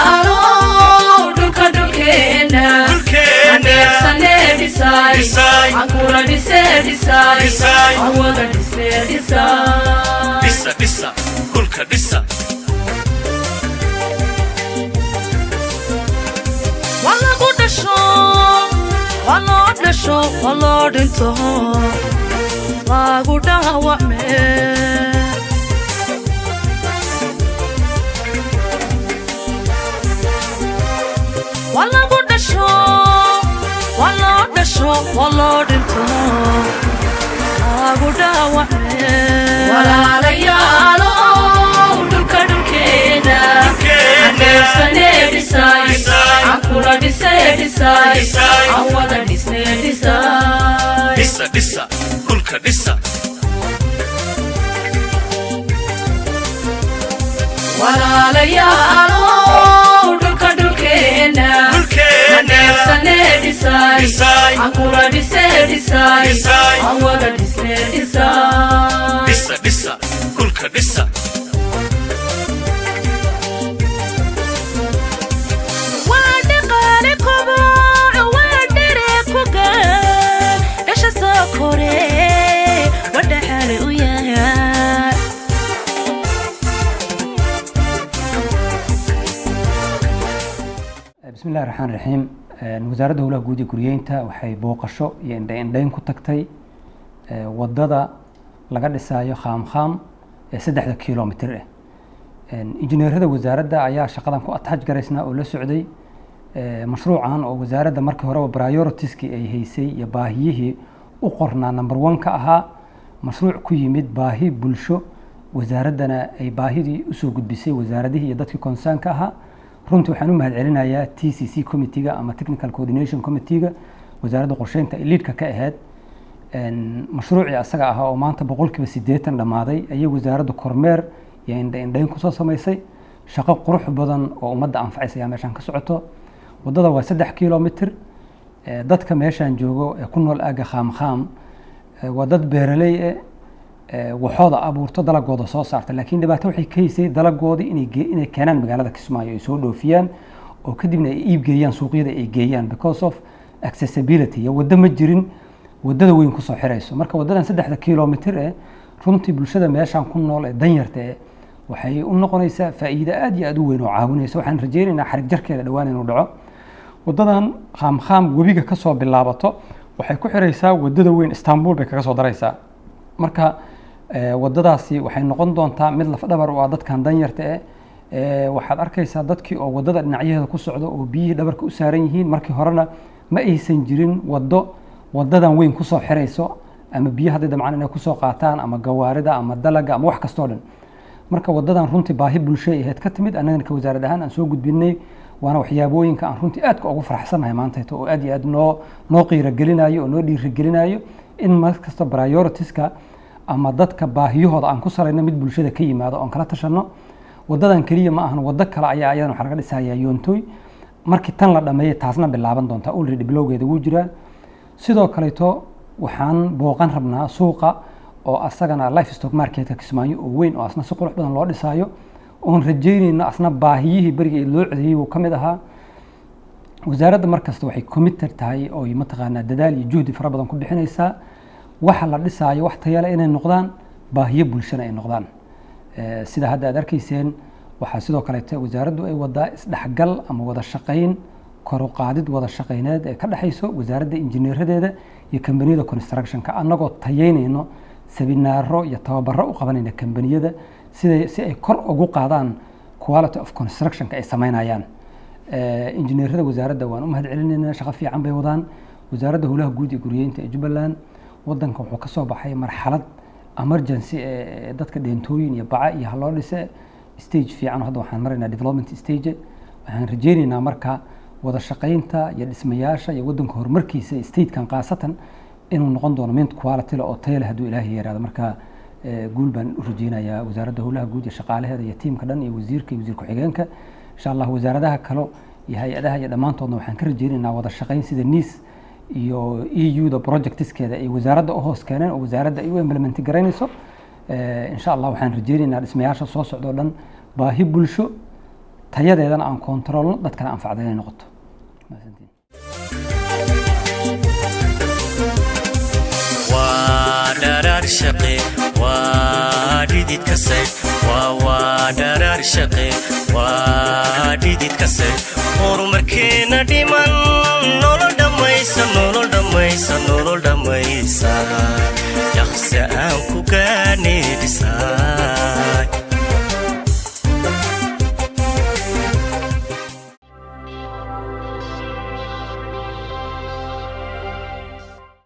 Walaalayaalow, dhulka dhulkeenna aneebsanee dhisaay, cankula dhisee dhisaay, awada dhisee dhisaay. Dhisa, dhisa dhulka, dhisa. Waa lagu dhasho, waa loo dhasho, waa loo dhinto, lagu dhaawacme. Waa lagu dhasho, waa loo dhasho, waa loo dhinto, lagu dhaawacme. Walaalayaalow, dhulka dhulkeena aneebsanee dhisaay, cankula dhisee dhisaay, awada dhisnee dhisaay. Dhisa, dhisa dhulka, dhisa. Walaalayaalow, dhulka dhulkeena aneebsanee dhisaay, cankula dhisee dhisaay, awada dhisnee dhisaay. Dhisa, dhisa dhulka, dhisa. Waa dhaqaale koboc, waa dhere ku gaan dhasha soo kore, waa dhaxale u yahay. Bismi illahi raxmaan raxiim. Wasaaradda Howlaha Guud ee Guriyeynta waxay booqasho iyo indhe indheyn ku tagtay wadada laga dhisaayo Khaamkhaam ee 3-da kilomitir ah. Injineerada wasaaradda ayaa shaqadan ku attach garaysnaa oo la socday mashruucan, oo wasaaradda markii horeba prioritieskii ay haysay iyo baahiyihii u qornaa number one ka ahaa. Mashruuc ku yimid baahi bulsho, wasaaraddana ay baahidii usoo gudbisay wasaaradihii iyo dadkii concernka ahaa. Runtii waxaan u mahad celinayaa TCC committee-ga ama Technical Coordination Committee-ga Wasaaradda Qorsheynta ay leadka ka ahayd. Mashruucii asaga ahaa oo maanta 80% dhammaaday ayay wasaaradda kormeer iyo indha indhayn kusoo samaysay. Shaqo qurux badan oo ummadda anfacaysa ayaa meeshaan ka socoto. Waddada waa 3 kilomitr. Dadka meeshaan joogo ee ku nool aagga Khaamkhaam waa dad beeraley eh, waxooda abuurto, dalagooda soo saarta, laakiin dhibaato waxay ka haysay dalagoodii inay keenaan magaalada Kismaayo, ay soo dhoofiyaan oo kadibna ay iib geeyaan, suuqyada ay geeyaan, because of accessibility iyo waddo ma jirin waddada weyn kusoo xirayso. Marka waddadan 3-da kilomitr eh runtii bulshada meeshaan ku nool ee danyarta eh waxay u noqonaysaa faa'iido aad iyo aad u weyn oo caawinaysa. Waxaan rajaynaynaa xarig jarkeeda dhowaan inuu dhaco. Waddadan Khaamkhaam webiga kasoo bilaabato waxay ku xiraysaa waddada weyn, Istanbul bay kaga soo daraysaa. Marka waddadaasi waxay noqon doontaa mid lafdhabar u ah dadkan danyarta eh. Waxaad arkaysaa dadkii oo waddada dhinacyaheeda ku socdo oo biyihii dhabarka u saaran yihiin. Markii horena ma aysan jirin waddo waddadan weyn kusoo xirayso, ama biyo hadday damcaan inay kusoo qaataan, ama gawaarida, ama dalaga, ama wax kastoo dhan. Marka waddadan runtii baahi bulshay ahayd ka timid, annagana ka wasaarad ahaan aan soo gudbinay, waana waxyaabooyinka aan runtii aadka ugu faraxsanahay maantayto oo aad iyo aad noo qiiragelinayo oo noo dhiirigelinayo in mar kasta prioritiska ama dadka baahiyahooda aan ku salayno mid bulshada ka yimaado oon kala tashano. Waddadan keliya ma ahan, waddo kale ayaa ayadan waxaa laga dhisayaa Yoontoy. Markii tan la dhameeyay taasna bilaaban doontaa, already bilowgeeda wuu jiraa. Sidoo kaleeto waxaan booqan rabnaa suuqa oo asagana livestock marketka Kismaayo oo weyn, oo asna si qurux badan loo dhisaayo, oon rajaynayno asna baahiyihii beriga loo codeeyey buu ka mid ahaa. Wasaaradda mar kasta waxay committed tahay oo mataqaanaa dadaal iyo juhdi fara badan ku bixinaysaa waxa la dhisaayo wax tayale inay noqdaan, baahiyo bulshana ay noqdaan. Sida hadda aad arkayseen, waxaa sidoo kaleete wasaaraddu ay wadaa isdhexgal ama wada shaqayn, kor u qaadid wada shaqayneed ee ka dhexayso wasaaradda injineeradeeda iyo kambaniyada constructionka, annagoo tayeynayno, seminaaro iyo tababaro u qabanayna kambaniyada siday si ay kor ugu qaadaan quality of constructionka ay sameynayaan. Injineerada wasaaradda waan u mahad celinaynaa, shaqo fiican bay wadaan. Wasaaradda Howlaha Guud iyo Guriyeynta ee Jubbaland, wadanka wuxuu ka soo baxay marxalad emergency ee dadka dheentooyin iyo baca iyo haloo dhise. Stage fiican hadda waxaan maraynaa, development stage. Waxaan rajaynaynaa marka wada shaqaynta iyo dhismayaasha iyo wadanka horumarkiisa, statekan khaasatan, inuu noqon doono mid quality leh oo tayo leh hadduu Ilaahay yaraado. Marka guul baan u rajaynayaa Wasaaradda Howlaha Guud iyo shaqaalaheeda iyo tiimka dhan iyo wasiirka iyo wasiir ku-xigeenka. Insha Allah wasaaradaha kale iyo hay-adaha iyo dhammaantoodna waxaan ka rajaynaynaa wada shaqayn sida NICE iyo EU da projectskeeda ay wasaaradda u hoos keeneen oo wasaaradda ay u implement garaynayso. Insha Allah waxaan rajaynaynaa dhismayaasha soo socda oo dhan baahi bulsho. Tayadeedana aan kontaroolno, dadkana anfacda inay noqoto. Mahadsantiin. Waa dharaar shaqe, waa dhidid ka saydh, waa dharaar shaqe, waa dhidid ka saydh, horumarkeena dhiman nolol dhammaysa, nolol dhammaysa, nolol dhammaysa, dhaqse aan ku gaadh.